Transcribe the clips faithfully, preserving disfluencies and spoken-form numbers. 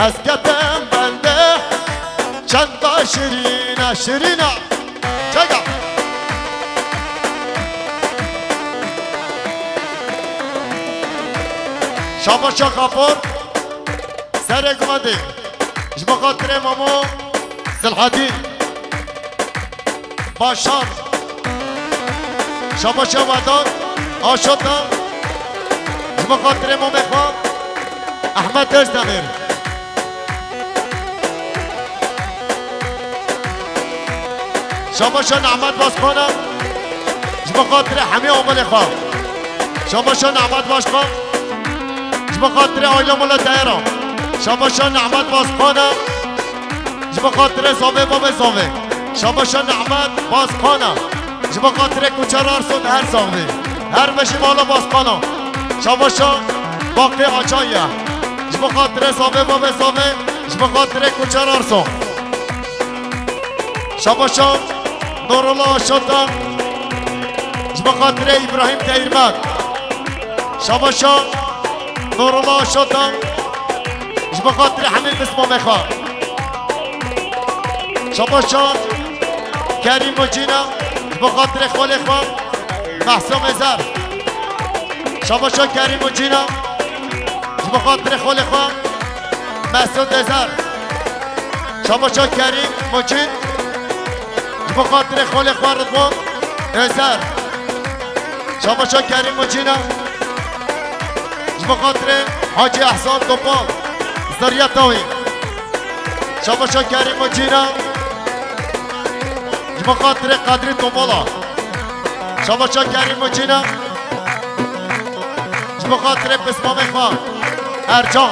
Ez ketim bende çenda şirîne, şirîne. Çeka. Şabaşa Xafor. Serê gumedê. Ji bo xatirê Mamo Silhedîn. Başar. Şabaşa Vedat Aşota. Ji bo xatirê mamê xwe Ehmed Özdemir. Şabaşa Nehmet Başkana. Ji bo xatirê hemî omelê xwe. Şabaşa Nehmet Başkan. Ji bo xatirê aile mala teyara. Şabaşa Nehmet Başkana. Ji bo xatirê zavê babê zavê. Şabaşa Nehmet Baskana. Ji bo xatirê kuçer Arso di her sax bî. Her meşî mala Baskana. Şabaşa Baqê Açaye. Ji bo xatirê zavê babê zavê. Ji bo xatirê kuçer Arso. Şabaşa Nurullah Aşota. Ji bo xatirê Îbrahîm Teyrmen. Şabaşa Nurullah Aşota. Ji bo xatirê hemî pismamê xwe. Şabaşa Kerîm Mucîna, ji bo xatirê xwelê xwe, Mehsûm Êzer. Şabaşa Kerîm Mucîna, ji bo xatirê xwelê xwe, Mesûd Êzer. Şabaşa Kerîm Mucîn, ji bo xatirê xwelê xwe, Ridwan Êzer. Şabaşa Kerîm Mucîna. Ji bo xatirê Hacî Ehsan Topal, Zerriyeta wî. Şabaşa Kerîm Mucîna. Ji bo xatirê Qedrî Topala. Şabaşa Kerîm Mucîna. Ji bo xatirê pismamê xwe Ercan.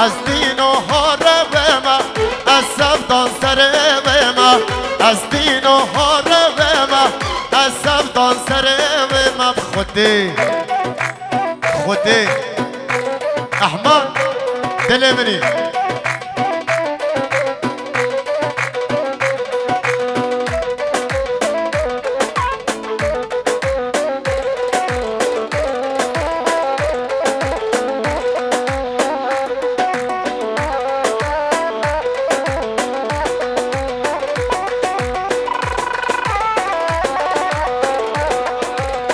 Ez dîno hare bême, ez sevdan serê bême. Ez dîno hare bême, ez sevdan serê bême. Xwedê, Xwedê, Ehmed, dilê min î.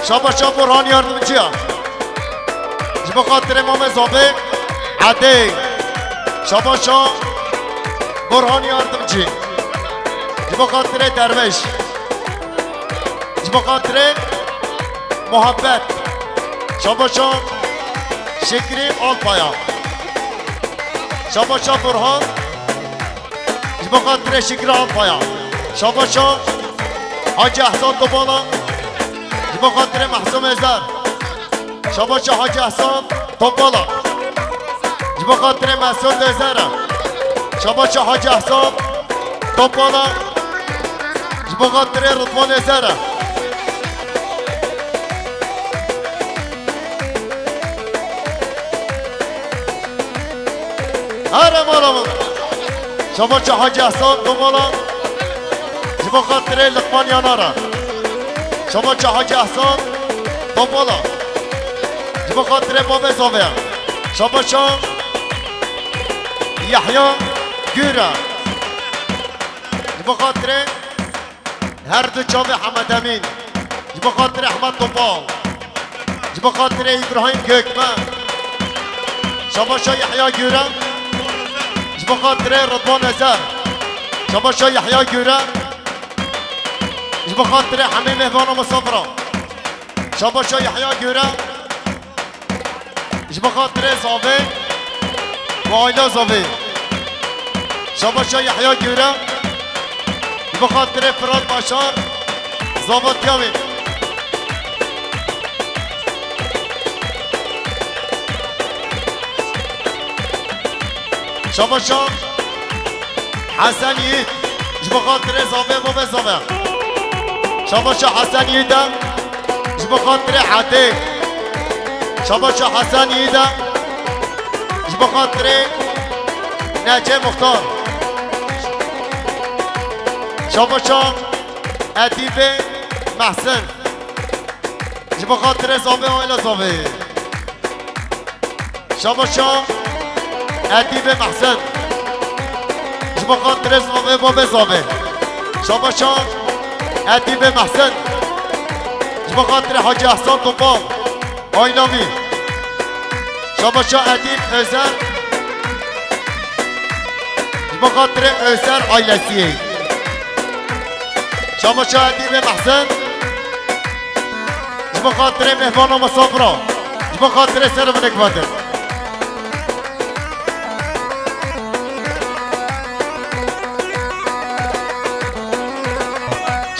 Şabaşa Burhan Yardımcıya. Ji bo xatirê mamê zavê Edê. Şabaşa Burhan Yardımcı. Ji bo xatirê Derviş. Ji bo xatirê Muhabbet. Şabaşa Şikrî Alpaya. Şabaşa Burhan. Ji bo xatirê Şikrî Alpaya. Şabaşa Hacî Ehsan Topala. Ji bo xatirê Mehsûm Êzer. Şabaşa Hacî Ehsan Topala. Ji bo xatirê Mesûd Êzer. Şabaşa Hacî Ehsan Topala. Ji bo xatirê Ridwan Êzer. Here mala min. Şabaşa Hacî Ehsan Topala. Ji bo xatirê Liqman Yanara. Şabaşa Hacî Ehsan Topala. Ji bo xatirê babê zavê. Şabaşa Yahya Gure. Ji bo xatirê her du çavê Hemed Emîn. Ji bo xatirê Ehmed Topal. Ji bo xatirê Îbrahîm Gökmen. Şabaşa Yahya Gure. Ji bo xatirê Ridwan Ezer. Şabaşa Yahya Gure. Ji bo xatirê hemî mêvana misafira. Şabaşa Yahya Gure. Ji bo xatirê zavê û aîla zavê. Şabaşa Yahya Gure. Ji bo xatirê Firat Başar, zavatiya wê. Şabaşa Hesen Yiğit. Ji bo xatirê zavê bo ve zave. Şabaşa Hesen Yiğit e. Ji bo xatirê Edê. Şabaşa Hesen Yiğit e. Ji bo xatirê Necê Muxtar. Şabaşa Edîbê Mehsin. Ji bo xatirê zavê, aîla zavê. Şabaşa Edîbê Mehsen. Ji bo xatirê zavê babê zavê. Şabaşa Edîbê Mehsen. Ji bo xatirê Hacî Ehsan Topal. Ayna wî. Şabaşa Edîb Özer. Ji bo xatirê Özer ailesiyê. Şabaşa Edîbê Mehsen. Ji bo xatirê mêhvana me safra. Ji bo xatirê ser minik vedin.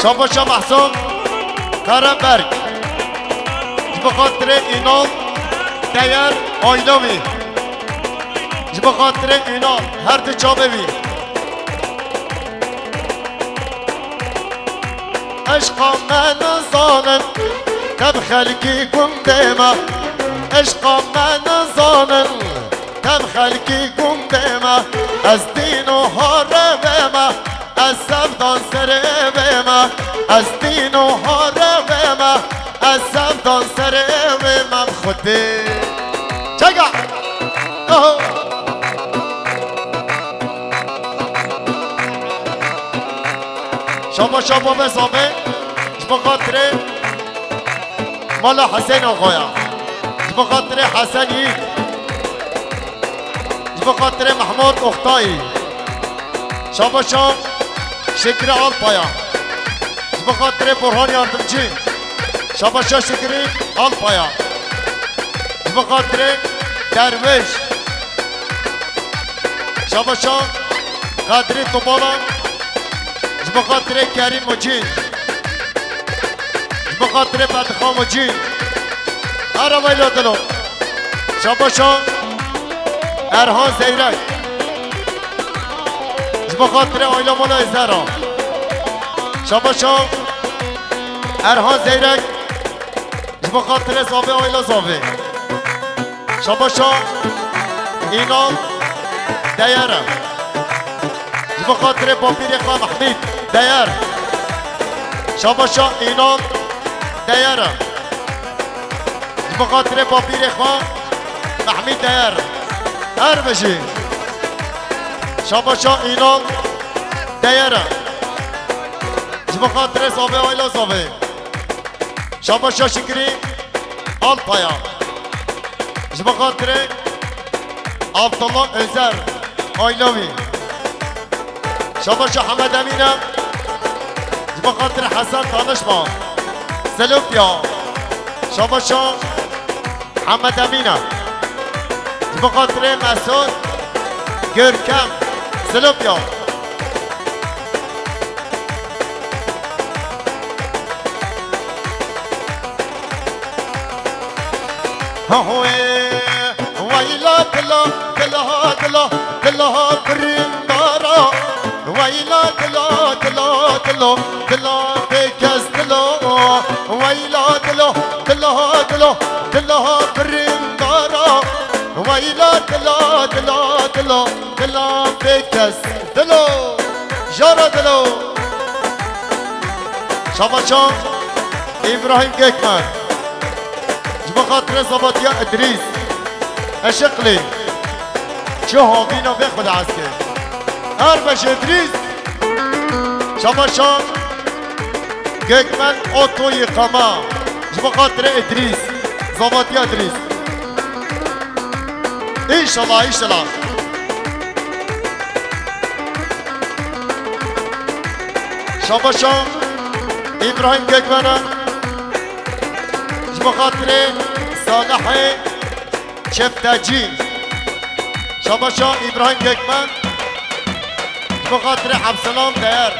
Şabaşa Mehsan Karaberk. Ji bo xatirê Ünal Değer aile wî. Ji bo xatirê Ünal her du çavê wî. Eşqa me nizanin, te bi xelkî gundê me. Eşqa me nizanin, te bi xelkî gundê me. Ez dîn û harevê me, ez sevdan serê vê me. Ez dîn û harevê me, ez sevdan serê vê me bi Xwedê. Çeka! Oho! Şaba şaba ve zabe, ji bo xatirê Mala Hesên Axaya, ji bo xatirê Hesen Yiğit, ji bo xatirê Mehmûd Oktay, şaba şa Şekirê Alpaya, ji bo xatirê Burhan Yardımcı, şaba şa Şekirê Alpaya, ji bo xatirê Derviş, şaba şa Kadrî Topala, ji bo xatirê Kerîm Mucîn, ji bo xatirê Bedixan Mucîn. Ara weylo dilo. Şaba şa Erhan Zeyrek, ji bo xatirê Ayla Mola Ezera. Şaba şa Erhan Zeyrek, ji bo xatirê Zavê Ayla Zavê. Şaba şa Înan Deyere. Ji bo xatirê bapîrê xwe Mehmîd Deyer. Şaba şa Înan Deyere. Ji bo xatirê bapîrê xwe Mehmîd Deyer. Her bijî. Şaba şa Înan Deyere. Ji bo xatirê Zavê Ayla Zavê. Şaba şa Şikrî Alpaya. Ji bo xatirê Abdullah Özer, aile wî. Şaba şa Hemed Emîn e. Ji bo xatirê Hesen Tanişma, Silopya. Şaba şa Hemed Emîn e. Ji bo xatirê Mesûd Görkem, Silopya. Ahoyê, wayla dila, dila, dila, dila birîndara. Wayla dila, dila, dila, dila bêkes dila. Wayla dila, dila, dila, dila birîndara. Wayla dila, dila, dila, dila bêkes dilo. Jara dilo. Şabaşa Îbrahîm Gökmen. Ji bo xatirê Zabatiya Idrîs. Eşiqlî. Çi havîna vê xwe de eskê. Her beş Idrîs. Şabaşa Gökmen Oto yıkama. Ji bo xatirê Idrîs. Zavatiya Idrîs. Înşallah, înşallah. Şabaşa Îbrahîm Gökmena. Ji bo xatirê Salihê Çeptecî. Şabaşa Îbrahîm Gökmen. Ji bo xatirê Ebselam Değer.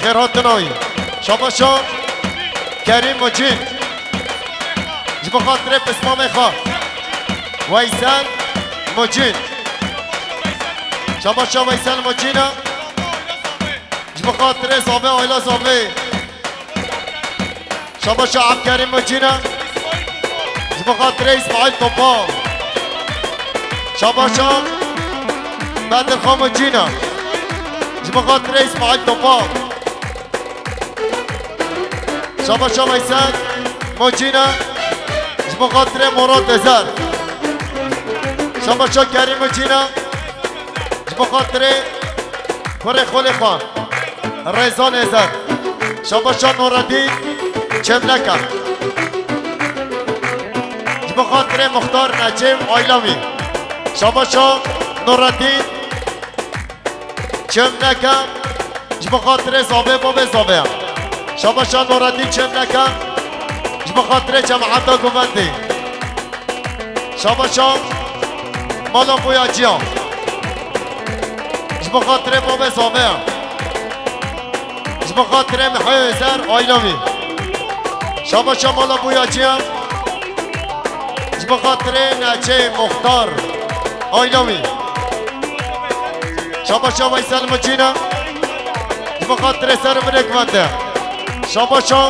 Xêrhatina wî. Şabaşa Kerîm Mucîn. Ji bo xatirê pismamê xwe. Weysel Mucîn. Şabaşa Weysel Mucîn e. Ji bo xatirê Zavê, aila Zavê. Şabaşa Abkerîm Mucîn e. Ji bo xatirê Îsmaîl Topal. Şabaşa Bedirxan Mucîn e. Ji bo xatirê Îsmaîl Topal. Şabaşa Veysel Mucîn e. Ji bo xatirê Murat Ezer. Şabaşa Kerîm û Cîna. Ji bo xatirê kurê xolê xwe. Rêzan Êzer. Şabaşa Nureddîn Çemleka. Ji bo xatirê Muxtar Neçê û aîla wî. Şabaşa Nureddîn Çemleka. Ji bo xatirê zavê babê zavê. Şabaşa Nureddîn Çemleka. Ji bo xatirê cemaeta guvendî. Şabaşa mala Boyaciya. Ji bo xatirê babê zavê. Ji bo xatirê Mihê Êzer aîla wî. Şabaşa mala Boyaciya. Ji bo xatirê Neçê Muxtar aîla wî. Şabaşa Veysel Micîna. Ji bo xatirê ser û binê guvendê. Şabaşa.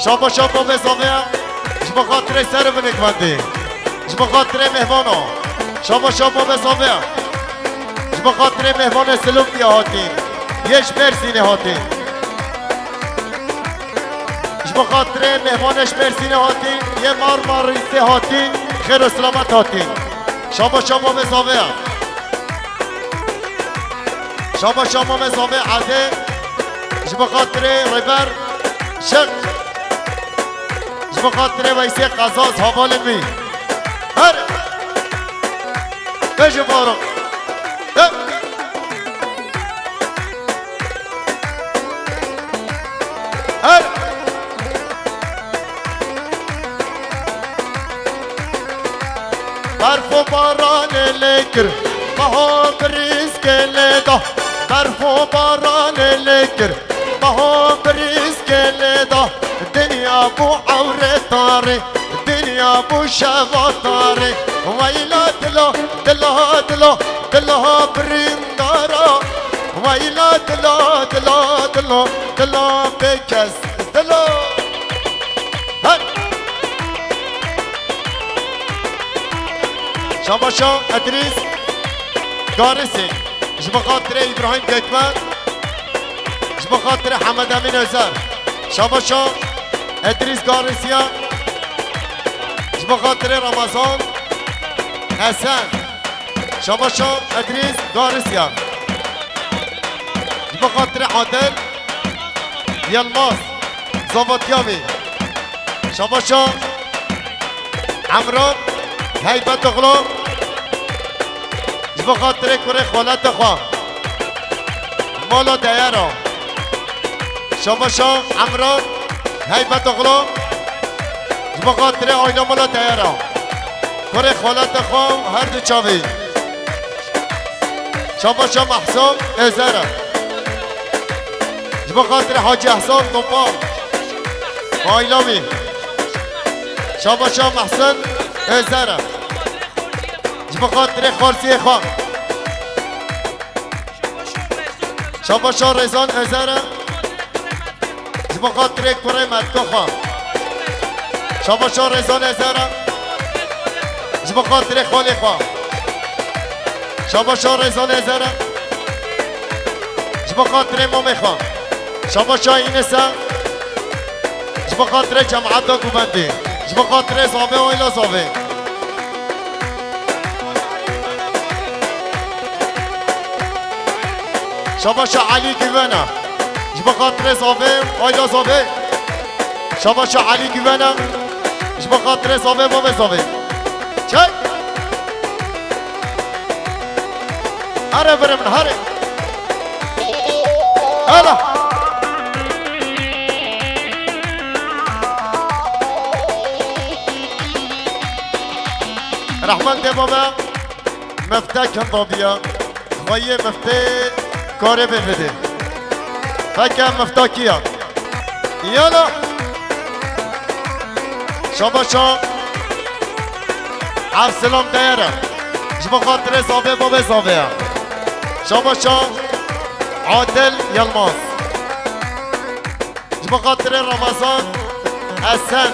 Şabaşa babê zavê. Ji bo xatirê ser û binê guvendê. Ji bo xatirê mêvana. Şabaşa babê zavê. Ji bo xatirê mêvanê Silûvdiya hatîn. Yê ji Mêrsînê hatîn. Ji bo xatirê mêvanê ji Mêrsînê hatîn, yê Marmarîsê hatîn, xêr û selamet hatîn. Şabaşa babê zavê. Şabaşa mamê zavê Edê. Ji bo xatirê Rêber Şiq. Ji bo xatirê Veysê Qezaz, hevalên wî. Her. Bêje baro. He. Her. Berf û baranê lê kir, meha bi rîskê lê da. Berf û baranê lê kir, meha bi rîskê lê da. Dinya bû ewre tarê, dinya bû şeva tarê. Weyla dilo, dilo, dilo, dilo birîndara. Weyla dilo, dilo, dilo, dilo bêkes, dilo. Her. Şabaşa Edrîs Garisê. Ji bo xatirê Îbrahîm Gökmen. Ji bo xatirê Hemed Emîn Özer. Şabaşa Edrîs Garisiya. Ji bo xatirê Ramazan Esen. Şabaşa Edrîs Garisiya. Ji bo xatirê Adil Yilmaz. Zavatiya wî. Şabaşa Emran Heybetoglu. Ji bo xatirê kurê xaleta xwe. Mala deyera. Şabaşa Emran Heybetoglu. Ji bo xatirê aîla mala deyera. Kurê xaleta xwe her du çavî. Şabaşa Mehsan Êzer. Ji bo xatirê Hacî Ehsan Topal. Aîla wî. Şabaşa Mehsan Êzer. Ji bo xatirê xalsiyê xwe. Şabaşa Rêzan Êzer. Ji bo xatirê kurê metka xwe. Şabaşa Rêzan Êzer. Ji bo xatirê xalê xwe. Şabaşa Rêzan Êzer. Ji bo xatirê mamê xwe. Şabaşa Înisa. Ji bo xatirê cemaeta guvendî. Ji bo xatirê zavê û aîla zavê. Şabaşa Elî Güvena. Ji bo xatirê zavê, aîla zavê. Şabaşa Elî Güvena. Ji bo xatirê zavê, bavê zavê. Çek. Here bire min, here. Hele. Rehman de baba. Mefte kindabiya. Xweyê meftê karê bê bidê. Feke meftakiya. Yala. Şabaşa. Evselam deyere. Ji bo xatirê zavê babê zavê ya. Şabaşa. Adil Yilmaz. Ji bo xatirê Ramazan Esen.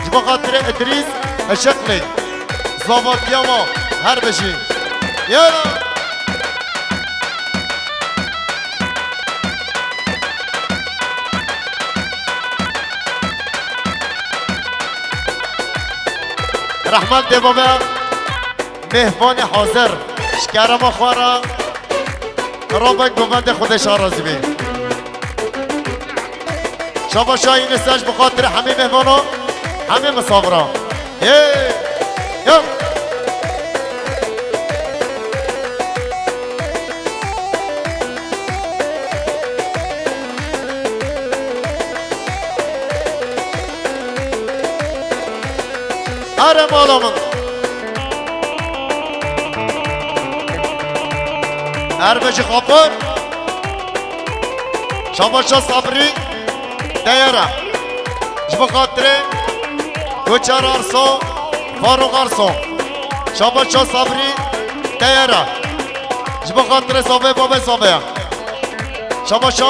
Ji bo xatirê Idrîs Işıklı. Zavatiya ma her bijî. Ya. Rehmet dê babe, mêhvanê hazir. Ji kerema xwe re rabin govendê Xwedê şarazî bê. Şabaşa Yunus ji bo xatirê hemî mêhvana, hemî misafira. Yê! Yê! Erê mala min. Her bijî xapir. Şabaşa Sabrî. Deyere. Ji bo xatirê Koçer Arso, Farûq Arso. Şabaşa Sabrî. Deyere. Ji bo xatirê Zavê, babê Zavê. Şabaşa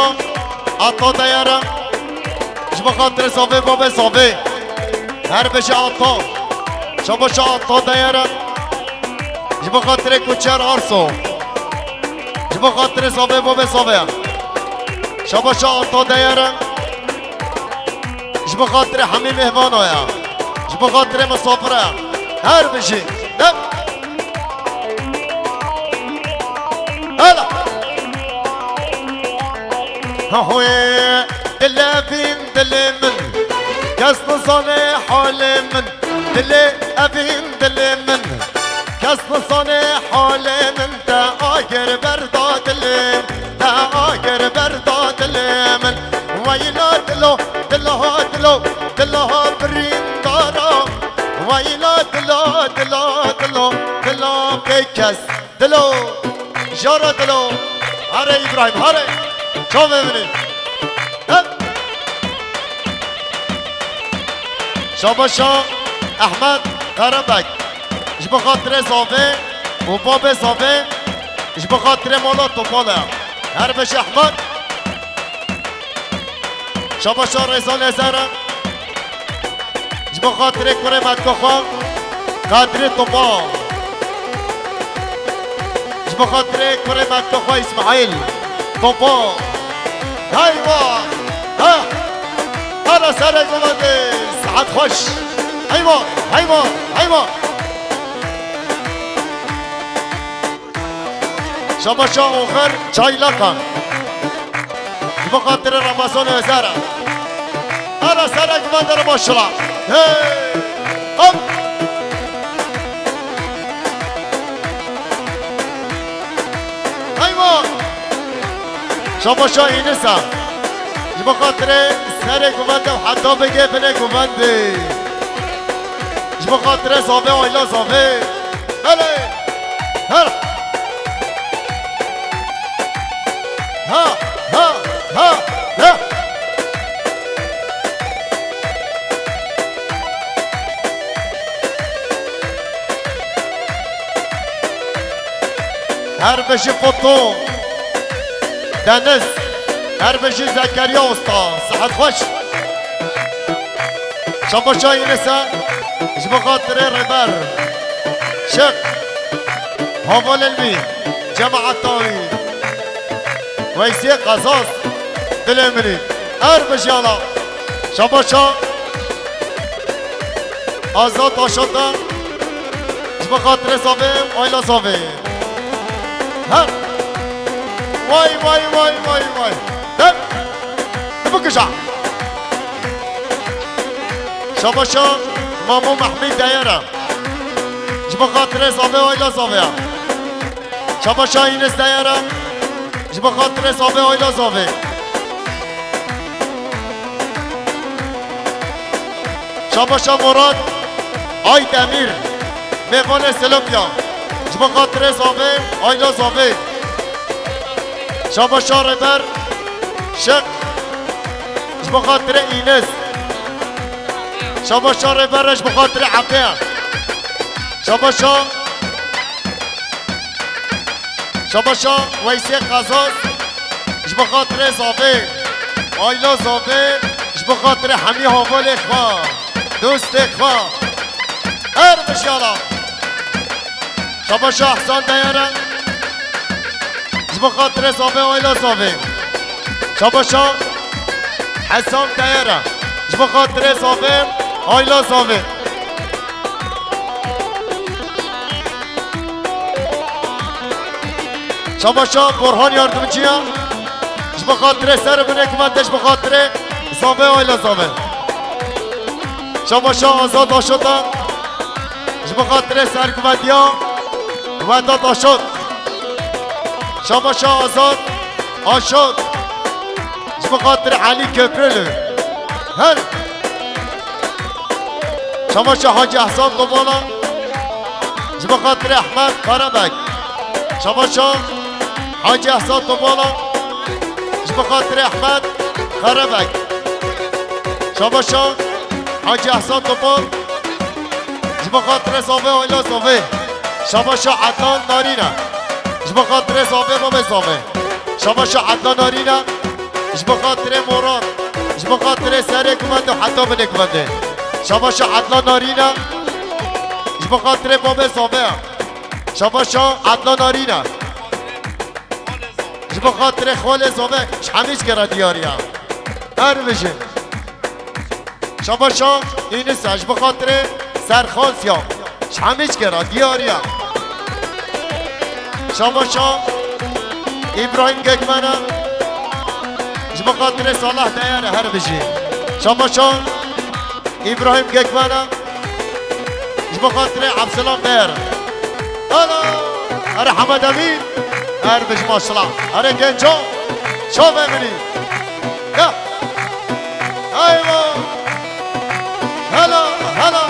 Ata Deyere. Ji bo xatirê Zavê, babê Zavê. Her bijî Ata. Şabaşa Ata Deyere. Ji bo xatirê Koçer Arso. Ji bo xatirê Zavê, babê Zavê. Şabaşa Ata Deyere. Ji bo xatirê hemî mêhvana ye. Ji bo xatirê misafir e. Her bijî. Ne? Hala. Ha hoye, dilê evîn dilê min. Kes nizane halê min. Dilê evîn dilê min. Kes nizane halê min. Te agir berda dilê min. Te agir berda dilê min. Weyla dilo, dilo, dilo, dilo birîndara. Weyla dilo, dilo, dilo, dilo bêkes. Dilo, jara dilo. Hare Îbrahîm, hare. Çavê min ê. Hep. Şabaşa Ehmed Karabek. Ji bo xatirê Zavê û babê Zavê, ji bo xatirê mala Topal e. Her bijî Ehmed. Şabaşa Rêza Lêzer e. Ji bo xatirê kurê metka xwe Qedrî Topa. Ji bo xatirê kurê metka xwe Îsmaîl Topa. Heywa! Ha! Hala serê govendê, sihet xweş. Heywa! Heywa! Heywa! Şabaşa oxir çaylaka. Ji bo xatirê Ramazan Özer. Ara serek mandar maşallah. Hey! Hop! Hayvan! Şabaşa Înisa. Ji bo xatirê serê guvende û heta bigê binê guvendê. Ji bo xatirê zavê, ayla zavê. Hele! Her! Ha, ha, ha, ha! Her bijî Foto, Deniz, her bijî Zekeriya Usta, sihet xweş. Şabaşa Înisa, ji bo xatirê Rêber, Şek, Havalên wî, cemaeta wî, Weysê Qezaz, dilê min î, her bijî ala. Şabaşa Azad Aşata, ji bo xatirê zavê, ayla zavê. Her. Vay, vay, vay, vay, vay. Her. Bikişa. Şabaşa Mamo Mehmî Deyera. Ji bo xatirê zavê, ayla zavê ya. Şabaşa Înis Deyera. Ji bo xatirê zavê, ayla zavê. Şabaşa Murat Aydemîr, mêvanê Selopya. Ji bo xatirê zavê, ayla zavê. Şabaşa Rêber Şek, ji bo xatirê Înis. Şabaşa Rêber e, ji bo xatirê Ebdê. Şabaşa Şabaşa Weysê Qezaz, ji bo xatirê zavê, ayla zavê, ji bo xatirê hemî havalê xwe, dostê xwe. Her bijî ala. Şabaşa Ehsan Deyere, ji bo xatirê zavê, ayla zavê. Şabaşa Hesam Deyere, ji bo xatirê zavê, ayla zavê. Şabaşa Borhan Yardımcıya. Ji bo xatirê ser û binê kumendê, ji bo xatirê Zave, aile Zave. Şabaşa Azad Aşota. Ji bo xatirê serguvendiya Vedat Aşot. Şabaşa Azad Aşot. Ji bo xatirê Elî Köprülü. Her. Şabaşa Hacı Ehsan Topala. Ji bo xatirê Ehmed Karabek. Şabaşa Hacı Ehsan Topala. Ji bo xatirê Ehmed Karabek. Şabaşa Hacı Ehsan Topal. Ji bo xatirê Zave, aile Zave. Şabaşa Ednan Narîne. Ji bo xatirê Zave, babê Zave. Şabaşa Ednan Narîne. Ji bo xatirê Moran. Ji bo xatirê serê gumendê û heta binê gumendê. Şabaşa Ednan Narîne. Ji bo xatirê babê Zave. Şabaşa Ednan Narîne. Ji bo xatirê xalê Zave, ji hemî cigera diyariya. Her bijî. Şabaşa Yunus e, ji bo xatirê Serxan Siya. Ji hemî cigera diyariya. Şabaşa Îbrahîm Gökmen e, ji bo xatirê Salah Deyar e, her bijî. Şabaşa Îbrahîm Gökmen e. Ji bo xatirê Ebselam Deyer. Hala! Here Hemed Emîn. Her bij maşallah. Here genco. Çavê min î. Ya. Eywa. Hala, hala.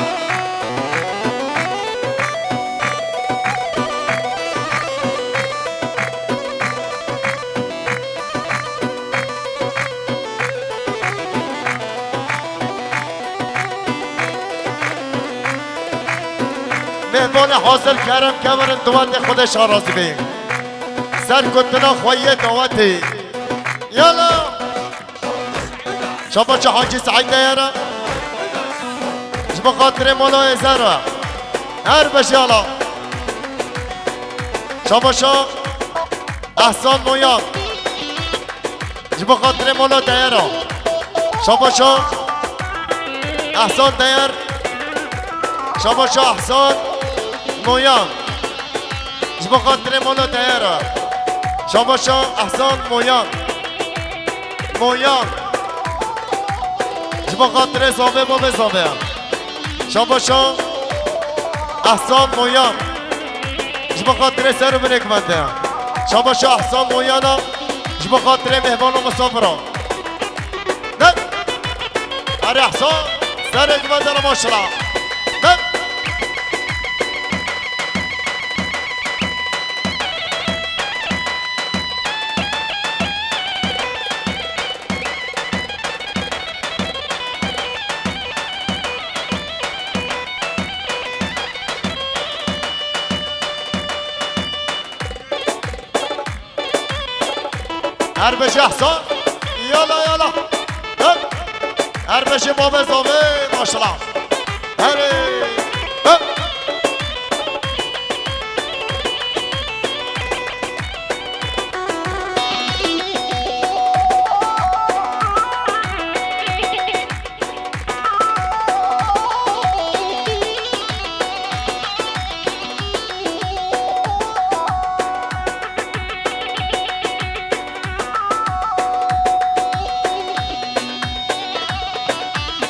Mêvanê hazir kerem kevirin, duwendê Xwedê şa razî bê. Serkutina xwe yê dawetê. Yala! Şabaşa Hacî Seîd Deyara. Ji bo xatirê Mola Êzera. Her beş yala. Şabaşa Ehsan Moyan. Ji bo xatirê Mola Deyara. Şabaşa Ehsan Deyer. Şabaşa Ehsan Moyan. Ji bo xatirê Mola Deyara. Şabaşa Ehsan Moyan. Moyan. Ji bo xatirê Zave, babê Zave. Şabaşa Ehsan Moyan. Ji bo xatirê ser û binê gumendê. Şabaşa Ehsan Moyana. Ji bo xatirê mêvana misafira. Ne? Erê Ehsan. Serê gumendê re maşallah. Ne? Her bijî Ehsan. Yala, yala. Hep. Her bijî babê Zave, maşallah. Herê. Hep.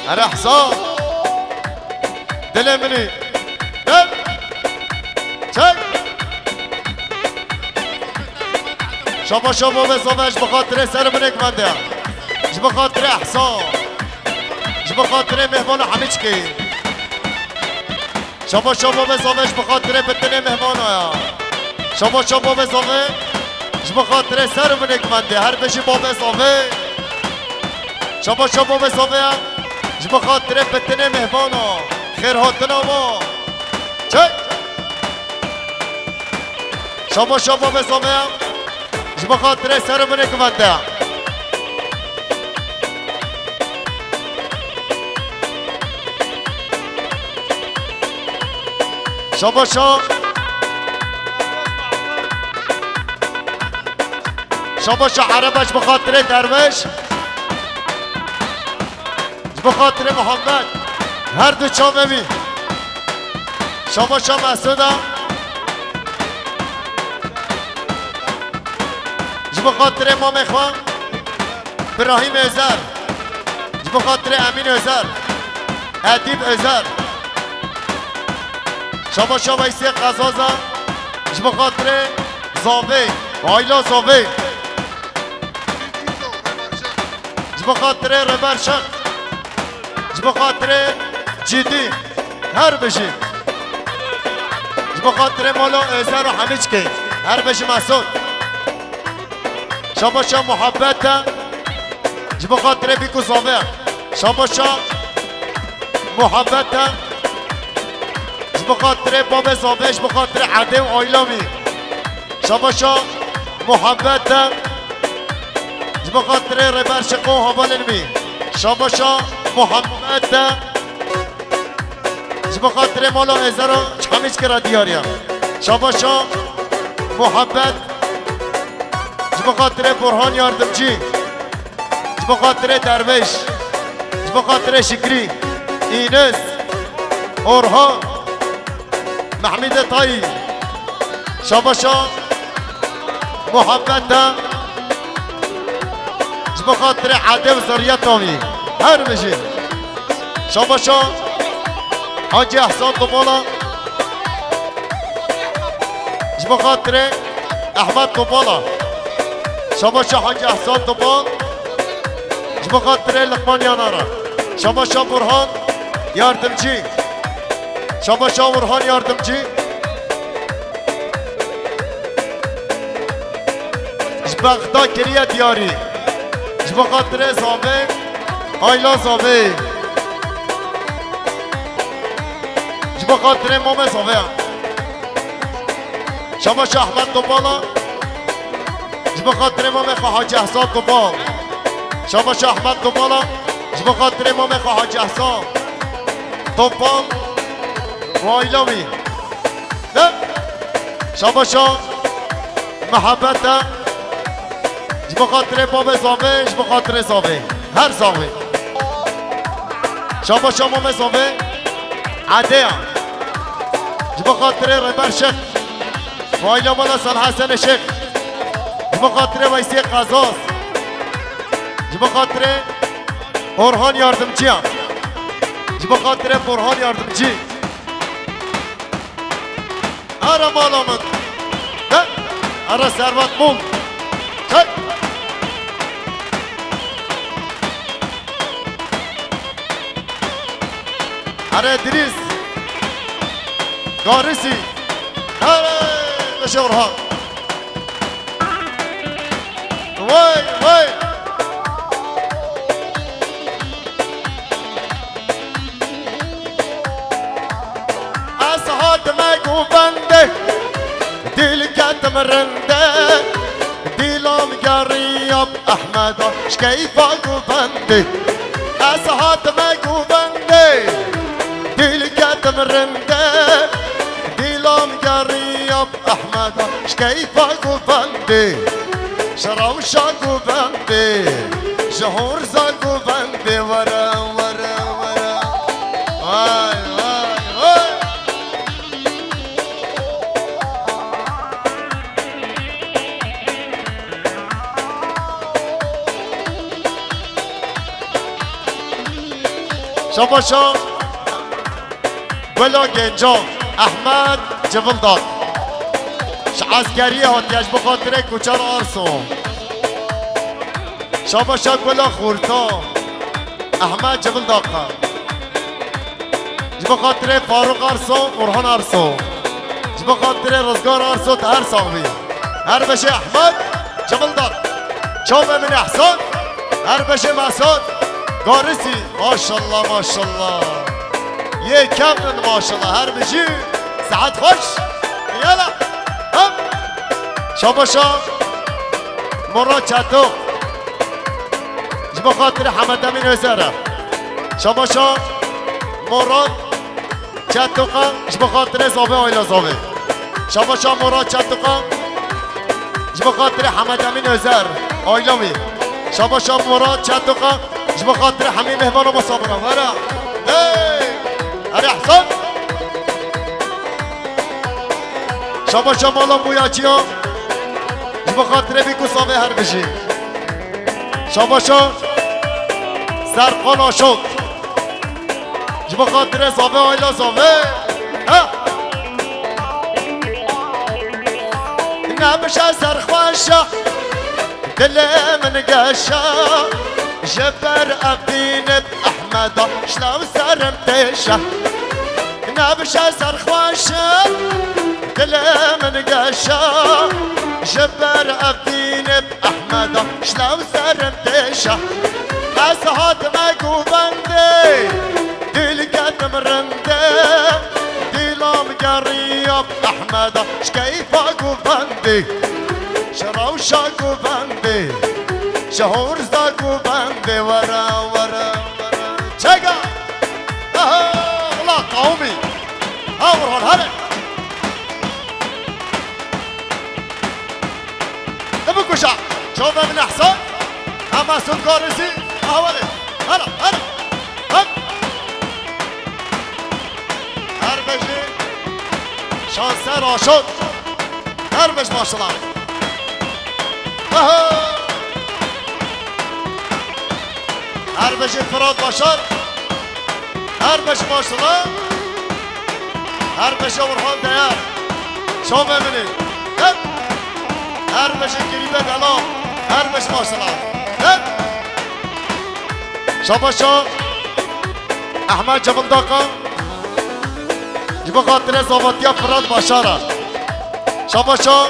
Here Ehsan. Dilê min î. Dil. Çek. Şabaşa babê Zave, ji bo xatirê ser û binê gumendê. Ji bo xatirê Ehsan. Ji bo xatirê mêvana hemî çikê. Şabaşa babê Zave, ji bo xatirê bitinê mêvana ya. Şabaşa babê Zave, ji bo xatirê ser û binê gumendê. Her bijî babê Zave. Şabaşa babê Zave ya. Ji bo xatirê bitinê mêvana. Xêrhatina wa. Çek. Şabaşa babê Zave ya. Ji bo xatirê ser û binê guvende. Şabaşa. Şabaşa Erebe ji bo xatirê derviş. Ji bo xatirê Muhammed. Her du çavê wî. Şabaşa Mesuda. Ji bo xatirê mamê xwe Birahîm Özer. Ji bo xatirê Emîn Özer. Edîb Özer. Şabaşa Veysê Qezaza. Ji bo xatirê Zavê. Ayla Zavê. Ji bo xatirê Rêber Şex. Ji bo xatirê Cîdî. Her bijî. Ji bo xatirê mala Özer û Hemîçkê. Her bijî Mesûd. Şabaşa muhabbet e. Ji bo xatirê Bîk û Zavê. Şabaşa muhabbet e. Ji bo xatirê babê Zavê, ji bo xatirê Edê û Aylamî. Şabaşa muhabbet e. Ji bo xatirê Rêber Şeqo û hevalên wî. Şabaşa muhabbet e. Ji bo xatirê mala Êzera Çamîçkê re diyar e. Şabaşa muhabbet. Ji bo xatirê Burhan Yardımcı. Ji bo xatirê Dervêş. Ji bo xatirê Şikrî. Înis. Orhan. Mehmîdê Tayî. Şabaşa muhabbet e. Ji bo xatirê Edê û zerriyeta wî. Her bijî. Şabaşa Hacî Ehsan Topala. Ji bo xatirê Ehmed Topala. Şabaşa Hacî Ehsan Topal. Ji bo xatirê Liqman Yanara. Şabaşa Burhan Yardımcı. Şabaşa Burhan Yardımcı. Ji Bexda kiriye diyarî. Ji bo xatirê Zavê, Ayla Zavê. Ji bo xatirê Mame Zavê. Şabaşa Ehmed Topala. Ji bo xatirê mamê xwe Hacî Ehsan Topal. Şabaşa Ehmed Topala. Ji bo xatirê mamê xwe Hacî Ehsan Topal. Û aîla wî. De. Şabaşa muhabbet e. Ji bo xatirê babê Zavê, ji bo xatirê Zavê. Her Zavê. Şabaşa mamê Zavê. Edeya. Ji bo xatirê Rêber Şêx. Û aîla mala Salih Hesenê Şêx. Ji bo xatirê Veysê Qezaz. Ji bo xatirê Orhan Yardımcıya. Ji bo xatirê Orhan Yardımcı. Ara mala min. He? Ara Servet Mol. Çek. Are Diriz. Garisi. Are Beşe Orhan. Vay, vay. Ez hatime govendê, dîl ketim rindê, dîlan geriyab Ehmeda ji keyfa govendê. Ez hatime govendê, dîl ketim rindê, dîlan geriyab Ehmeda ji keyfa govendê, ji rewşa govendê, ji horza govendê were, were, were. Vay, vay, vay. Şabaşa Gula Genca Ehmed Civildar. Ji eskeriyê hatiye ji bo xatirê Kuçer Arso. Şabaşa Gula Xurta Ehmed Civildar. Ji bo xatirê Faruk Arso, Orhan Arso. Ji bo xatirê Rizgar Arso, tu her sax bî. Her beşê Ehmed Civildar. Çavê min Ehsan. Her beşê Mesut. Garisî. Maşallah, maşallah. Yê kevin maşallah. Her bijî. Saet xweş. Yala. Hop. Şabaşa Murat Çetok. Ji bo xatirê Hemed Emîn Özer e. Şabaşa Murat Çetoka ji bo xatirê Zavê, aîla Zavê. Şabaşa Murat Çetoka ji bo xatirê Hemed Emîn Özer, aîla wî. Şabaşa Murat Çetoka ji bo xatirê hemî mêhmana masa bira. Were. Hey! Erê Ehsan. Şabaşa mala Boyaçiya. Ji Bi xatirê Bîkû Zavê her bijî. Şabaşa Serqal Aşot. Ji bo xatirê Zavê, aîla Zavê. Ha! Nebişe serxweşa, dilê min geşa, ji ber Evdînê Ehmeda, şlew serim têşe. Nebişe serxweşa, dilê min geşa, ji ber Evdînê Ehmeda, şlew serim têşe. Ez hatime govendê, dîl ketim rindê, dîlam geriya Ehmeda, ji keyfa govendê, ji rewşa govendê, ji horza govendê, were, were, were. Çega! Aha, wela qewmî. Ha, Orhan, here. Te bikuşa. Çavê min Ehsan. Ama Sud Garizî. Ahwelê. Hala, hala. Hak. Her bijî. Şanser Aşot. Her bij maşallah. Aha. Her bijî Firat Başar. Her bij maşallah. Her bijî Orhan Değer. Çavê min ê. Hep. Her bijî Kirîbe Delal. Her bij maşallah. Hep. Şabaşa Ehmed Cevildaka. Ji bo xatirê zavatiya Firat Başar e. Şabaşa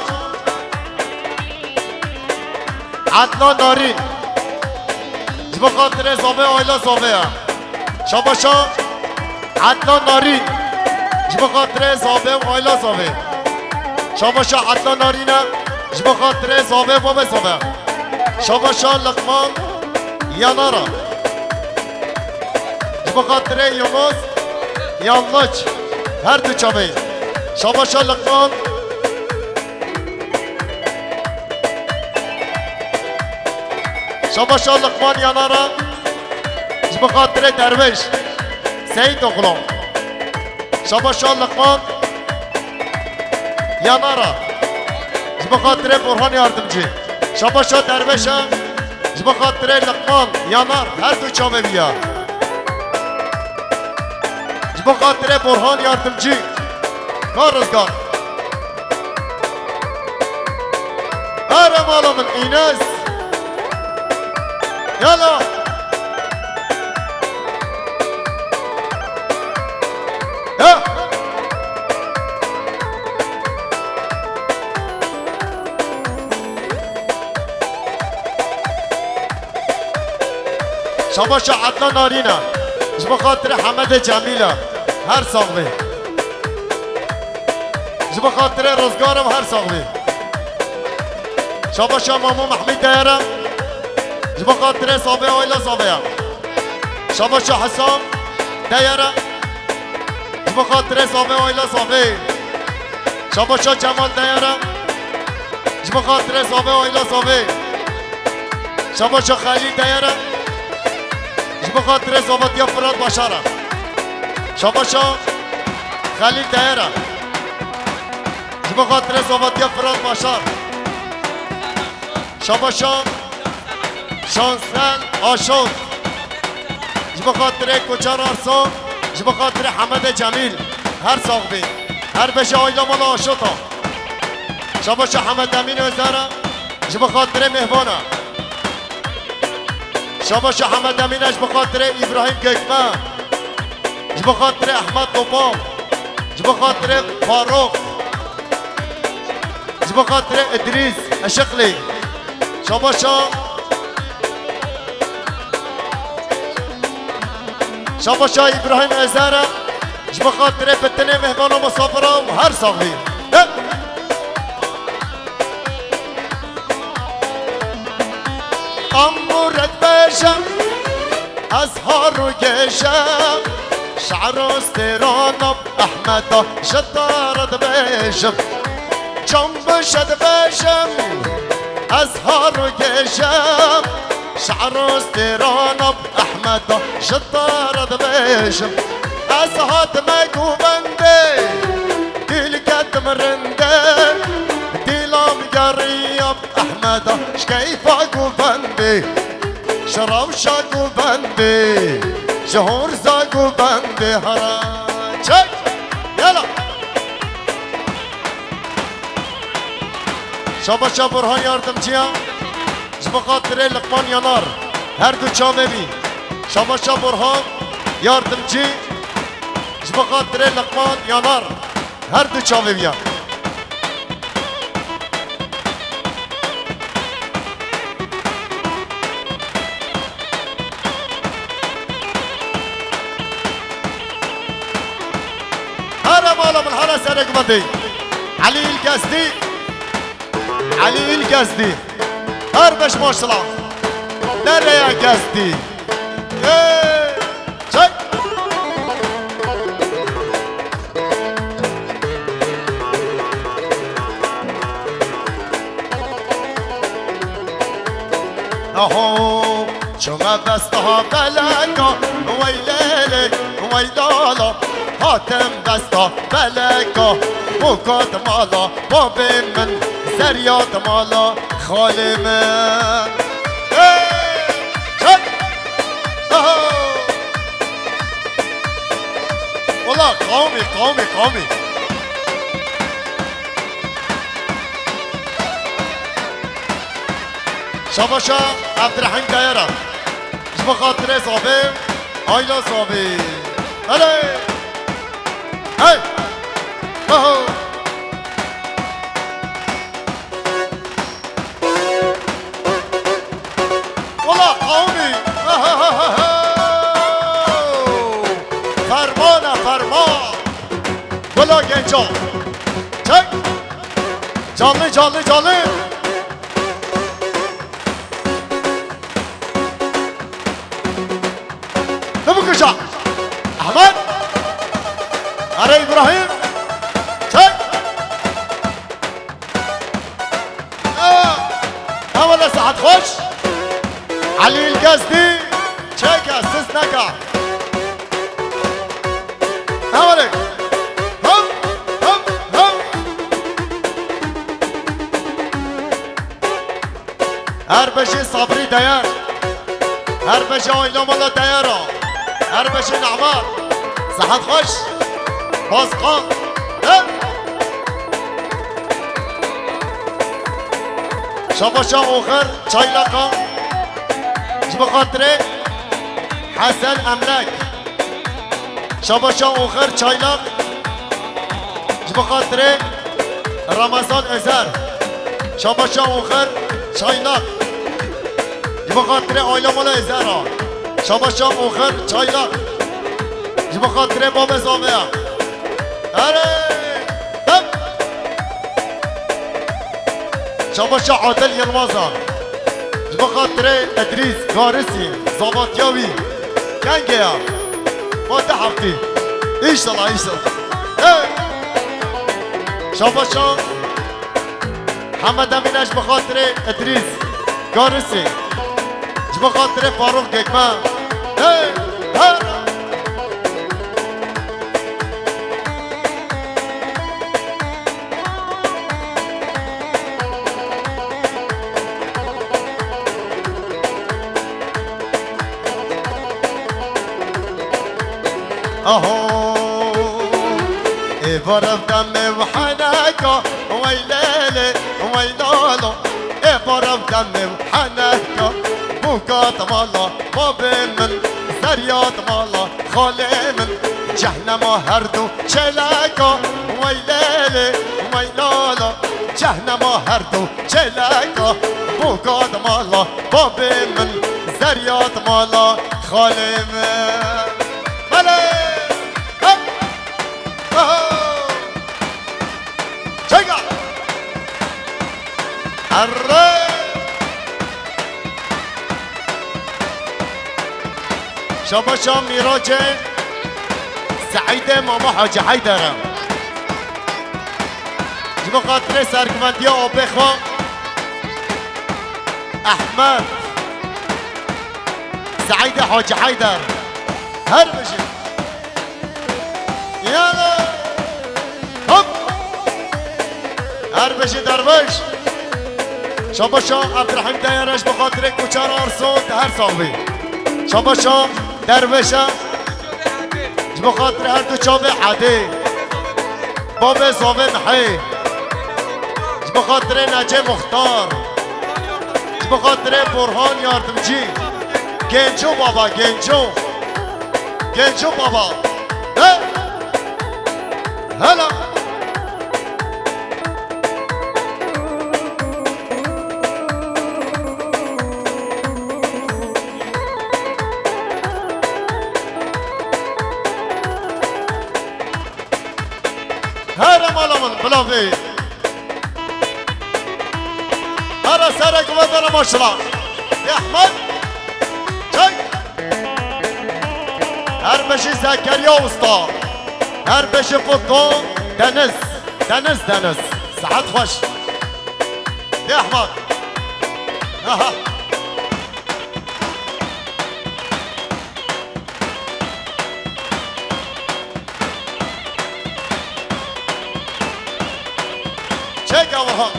Ednan Narîn. Ji bo xatirê Zavê, aîla Zavê ye. Şabaşa Ednan Narîn. Ji bo xatirê Zavê û aîla Zavê. Şabaşa Ednan Narîn e. Ji bo xatirê Zavê û bavê Zavê. Şabaşa Liqman Yanara. Ji bo xatirê Yunus Yanliç. Her du çavê. Şabaşa Liqman. Şabaşa Liqman Yanara. Ji bo xatirê Derviş Seyîd Oxlo. Şabaşa Liqman Yanara. Ji bo xatirê Burhan Yardımcı. Şabaşa Derviş e. Ji bo xatirê Liqman Yanar her du çavê wî ye. Ji bo xatirê Burhan Yardımcı. Ka Rizgar. Here mala min Înes. Yala. Ya. Şabaşa Ednan Narîn e. Ji bo xatirê Hemedê Cemîl e. Her sax bê. Ji bo xatirê Rizgar e, her sax bê. Şabaşa Mamo Mehmî Deyar e. Ji bo xatirê Zavê, aîla Zavê ye. Şabaşa Hesam Deyar e. Ji bo xatirê Zavê, aîla Zavê. Şabaşa Cemal Deyar e. Ji bo xatirê Zavê, aîla Zavê. Şabaşa Xelîl Deyar e. Ji bo xatirê zavatiya Firat Başar e. Şabaşa Xelîl Deyar e. Ji bo xatirê zavatiya Firat Başar. Şabaşa Şansel Aşot. Ji bo xatirê Koçar Arso, ji bo xatirê Hemedê Cemîl. Her sax bî. Her beşe aîla mala Aşot a. Şabaşa Hemed Emîn Özer e, ji bo xatirê mêhvan e. Şabaşa Hemed Emîn e, ji bo xatirê Îbrahîm Gökmen. Ji bo xatirê Ehmed Topal. Ji bo xatirê Faruk. Ji bo xatirê Idrîs Eşiqlî. Şabaşa. Şabaşa Îbrahîm Ezer e. Ji bo xatirê bitinê mêhvana misafira û her sax bî. Hep. Amûret bêje, ez har û gêje, şe'ro stêrana Ehmeda ji te re dibêjim. Çam bişe dibêjim, ez har û gêje, şe'ro stêrana Ehmeda ji te re dibêjim. Ez hatime govendê, dîl ketim rindê, dîlam geriya Ji keyfa govendê, ji rewşa govendê, ji horza govendê hara. Çek! Yala! Şabaşa Burhan Yardımcıya, ji bo xatirê Liqman Yanar, her du çavê wî. Şabaşa Burhan Yardımcı, ji bo xatirê Liqman Yanar, her du çavê wî ya. Here mala min, here serê gumendê. Elî Îlgezdî. Elî Îlgezdî. Her beş maşala. Nereya Gezdî. Ê, çek. Aho, çime besta beleka, wey lêlê, wey lala, hatim besta beleka, bokat mala, babê min, zeryat mala, xalê min. Hey! Çek! Aho! Wala qawmî, qawmî, qawmî. Şabaşa Abdurrahim Dayara. Ji bo xatirê Zavê, Ayla Zavê. Hele! Hey! Aho! Wala qawmî! Fermana ferman! Wala genca! Çek! Canlı, canlı, canlı! Ne bu kıza? Ahmet! Are İbrahim! Çek! Ewele saet xweş. Elî Îlgezdî çêke, siz neke. Ewele. Hop, hop, hop. Her beşê Sabrî Deyar. Her beşê Ayla Mala Deyara. Her beşê Nehmat. Saet xweş. Pasqal. He? Şabaşa Oxir Çaylaqa. Ji bo xatirê Hesen Emlak. Şabaşa Oxir Çaylak. Ji bo xatirê Ramazan Ezer. Şabaşa Oxir Çaylak. Ji bo xatirê Ayla Mala Ezer a. Şabaşa Oxir Çaylak. Ji bo xatirê Babê Zaveya. Erê! Hep! Şabaşa Adil Yilmaz a. Ji bo xatirê Edrîs Garisî, zavatiya wî. Kengê ya? Ma du heftî. Înşallah, înşallah. Hey! Şabaşa Hemed Emîne ji bo xatirê Edrîs Garisî. Ji bo xatirê Farûq Gekme. Hey! Her! Aho, ê barev demê û heneka, wey lêlê, wey lala, ê barev demê û heneka, bûka dimala, babê min, zerya dimala, xalê min, cehnema her du çêleka, wey lêlê, wey lala, cehnema her du çêleka, bûka dimala, babê min, zerya dimala, xalê min. Belê! Hep! Aha! Çeka! Erre! Şabaşa Mîracê Seîdê Mama Hacî Heyder e. Ji bo xatirê serkivendiya apê xwe Ehmed Seîdê Hacî Heyder. Her bijî. Yala. Hop. Her bijî derviş. Şabaşa Ebdurehîm Deyere ji bo xatirê Koçer Arso, te her sax bî. Şabaşa Derwêşe ji bo xatirê her du çavê Edê. Bavê zavê Mihê. Ji bo xatirê Necê Muxtar. Ji bo xatirê Burhan Yardimcî. Genco baba, Genco. Genco baba. He? Hela. Here mala min, bila vê. Here serek ve dere maşala. Ehmed. Çay. Her beşi Zekeriya Usta. Her beşi Fiko Deniz. Deniz, Deniz. Saet xweş. Ehmed. Aha. Çek Avraham.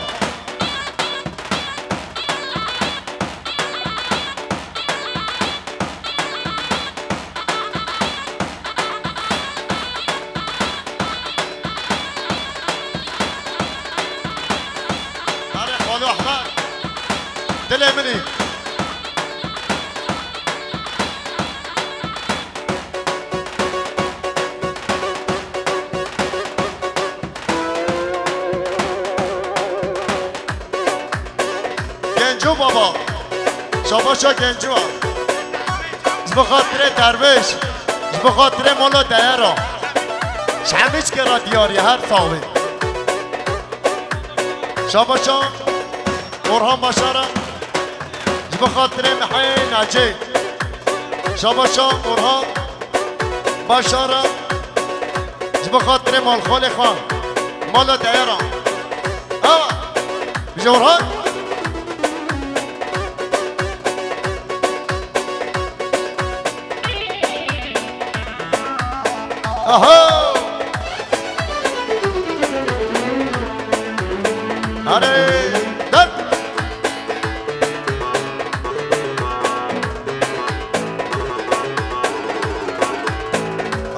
Are Xalo Ehmed. Dilê min î. Genco baba. Şabaşa Genco. Ji bo xatirê Derwêş. Ji bo xatirê mala Deyera. Ji hemî çikê re diyar e, her sax bî. Şabaşa Orhan Başar e. Ji bo xatirê Mihê Necê. Şabaşa Orhan Başar e. Ji bo xatirê malxolê xwe. Mala Deyera. Ewa. Ji Orhan. Aha! Hare, der!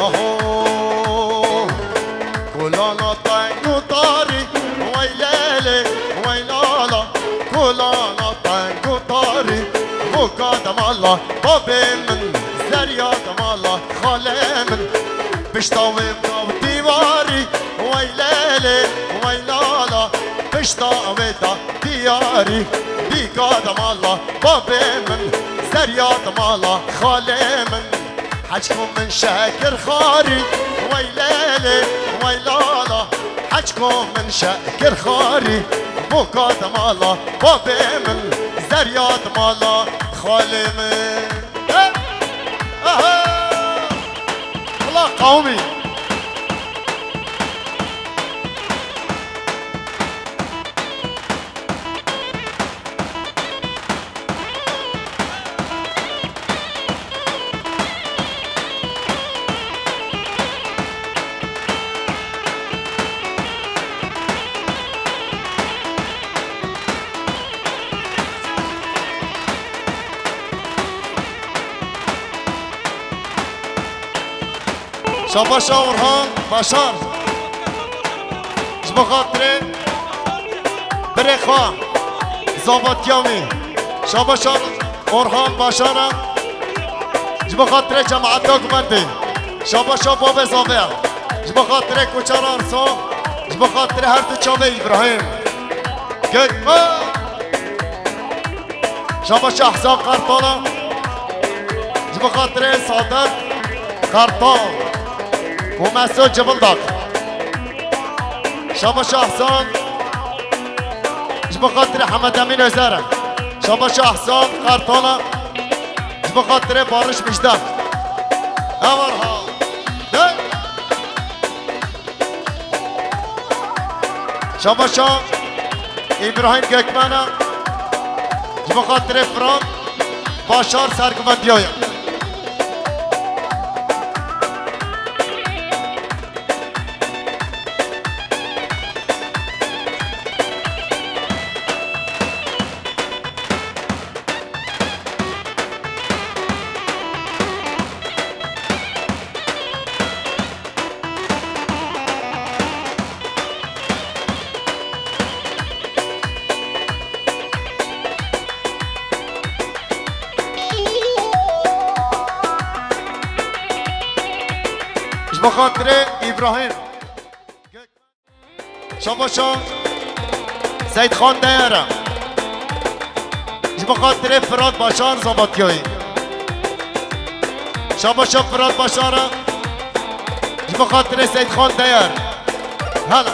Aho! Kulana teng û tarî, wey lêlê, wey lala. Kulana teng û tarî, boka demala. Babê min, zerya demala. Xalê min, pişta wê da dîwarî, wey lêlê, wey lala. Pişta wê da diyarî, bîka demala. Babê min, zerya demala. Xalê min, Heçko min şekir xarî, wey lêlê, wey lala. Heçko min şekir xarî, boka demala. Babê min, zerya demala. Xalê min. Eh! Aha! Wela qewmî. Şabaşa Orhan Başar. Ji bo xatirê birê xwe zavatiya wî. Şabaşa Orhan Başar e. Ji bo xatirê cemaeta gumendê. Şabaşa bavê zavê. Ji bo xatirê Koçer Arso. Ji bo xatirê her du çavê Îbrahîm. Gökmen. Şabaşa Ehsan Kartal e. Ji bo xatirê Sadık Kartal û Mesut Cıvıldak. Şabaşa Ehsan. Ji bo xatirê Hemed Emîn Özer e. Şabaşa Ehsan Kartal e. Ji bo xatirê Barış Müjde. Ev arha. De. Şabaşa Îbrahîm Gökmen e. Ji bo xatirê Firan Başar serguvendiya ye. Xatirê Îbrahîm. Şabaşa Seyîdxan Deyere. Ji bo xatirê Firat Başar Zavatiyayê. Şabaşa Firat Başar e. Ji bo xatirê Seyîdxan Deyer. Hala.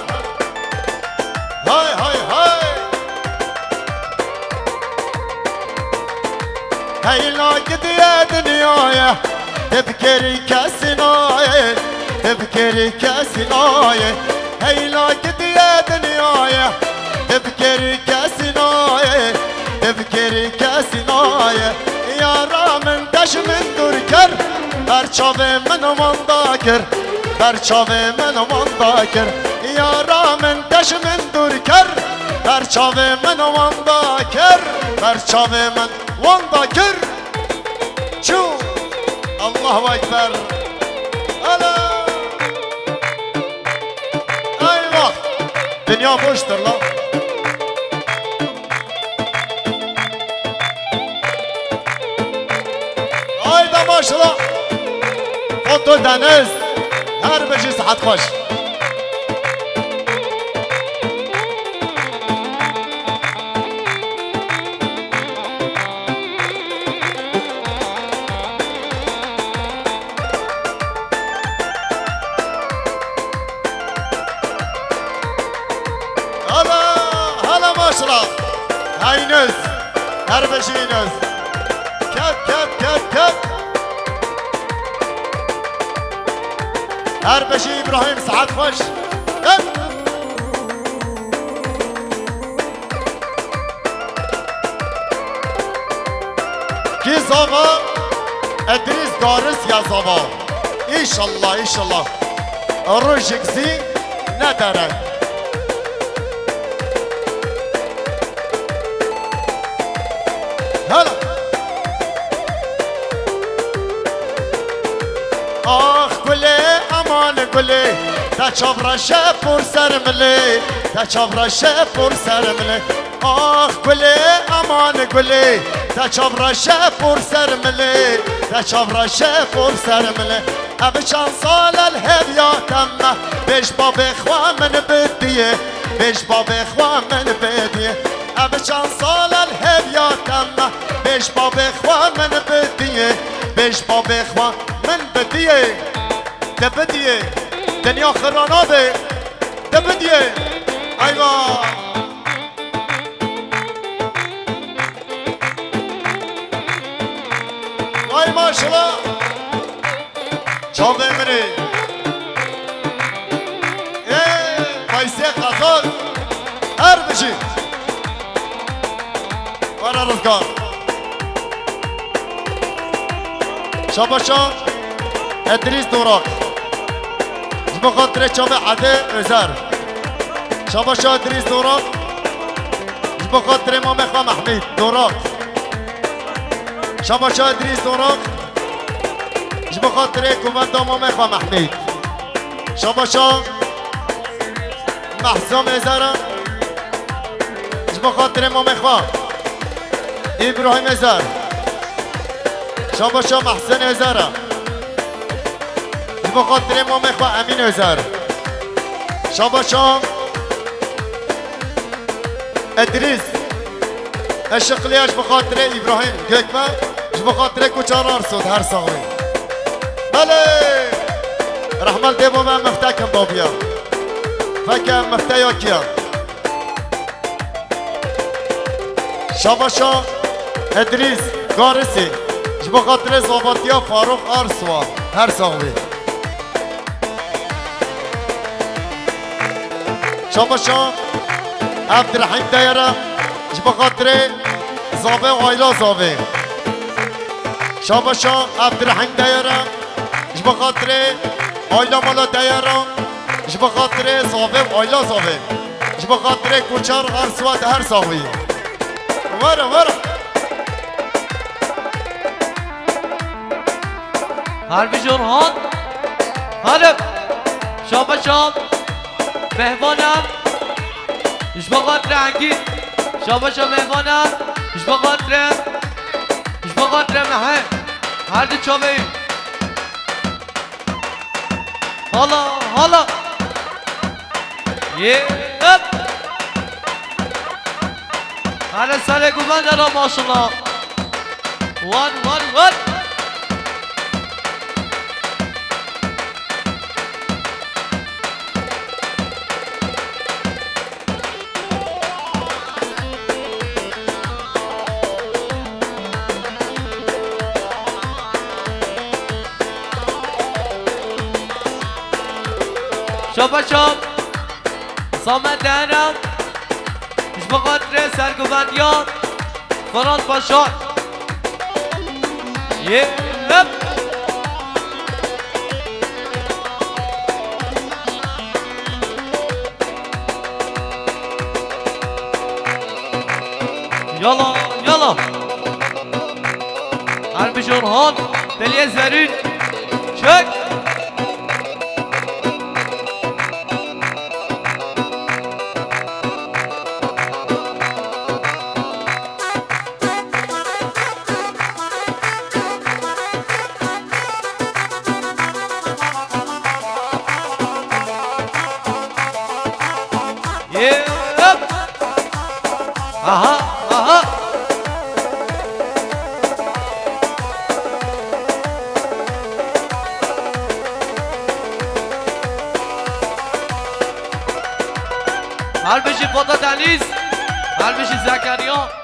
Hay, hay, hay. Heyla gidiye dinyayê, tebkerî kesî nayê, tebkerî kesî nayê. Heyla gidiye dinyayê, tebkerî kesî nayê, tebkerî kesî nayê. Yara min te ji min dûr kir, ber çavê min wenda kir, ber çavê min wenda kir. Yara min te ji min dûr kir, ber çavê min wenda kir, ber çavê min wenda kir. Çû. Allahu Ekber. Ala. Eyvah. Dinya boştur lan. Hayda maşallah. Foto Deniz. Her bijî, sihet xweş. Hala, hala maşallah. Hey Înus. Her bijî Înus. Ket, ket, ket, ket. Her bijî Îbrahîm, sihet xweş. Ket. Kî zava? Edrîs Garis ya zava. Înşallah, înşallah. Rojik zî ne dereng. Hala. Ax gulê, aman gulê, te çavreşe por ser milê, te çavreşe por ser milê. Ax gulê, aman gulê, te çavreşe por ser milê, te çavreşe por ser milê. Ev çend sal el hevya te me, bêj babê xwe min bidiyê, bêj babê xwe min bidiyê. Ev çend sal el hevya te me, bêj babê xwe min bidiyê, bêj babê xwe min bidiyê. Te bidiyê, dinya xira nabe, te bidiyê. Eywa! Vay maşallah! Çavê min ê. Ê, Veysê Qezar. Her bijî. Were rizgar. Şabaşa Edrîs Dorak. Ji bo xatirê çavê Edê Özer. Şabaşa Edrîs Dorak. Ji bo xatirê mamê xwe Mehmîd Dorak. Şabaşa Edrîs Dorak. Ji bo xatirê kuvenda mamê xwe Mehmîd. Şabaşa Mehsam Êzara. Ji bo xatirê mamê xwe Îbrahîm Êzar. Şabaşa Mehsen Êzara. Ji bo xatirê mamê xwe Emîn Êzar. Şabaşa Edrîs. Eşiqliya ji bo xatirê Îbrahîm Gökmen, ji bo xatirê Kuçar Arso, her sax bî. Belê! Rehmet dê bo me mifte kim babiya. Feke mifte ya kiya. Şabaşa Edrîs Garisî, ji bo xatirê zavatiya Farûq Arso, her sax bî. Şabaşa Ebdirehîm Deyere, ji bo xatirê zavê û ayla zavê. Şabaşa Ebdirehîm Deyere, ji bo xatirê ayla mala Deyere, ji bo xatirê zavê û ayla zavê. Ji bo xatirê Kuçar Arso de her sax bî. Were, were. Her bijî Orhan. Herib. Şabaşa. Mehvana. Ji bo xatirê Engîn. Şabaşa Mehvana. Ji bo xatirê. Ji bo xatirê Mehe. Her du çavê. Hala, hala. Ye, hep. Hele serê guvende ra maşallah. Wan, wan, wan. Çapa çap. Samet Dehra. Ji bo xatirê serguvendiya Firat Paşa. Ye, hep. Yala, yala. Her bijor han, Deliye Zerîn. Çek. Yep. Aha, aha. Her bijî Fata Deniz, her bijî Zekeriya.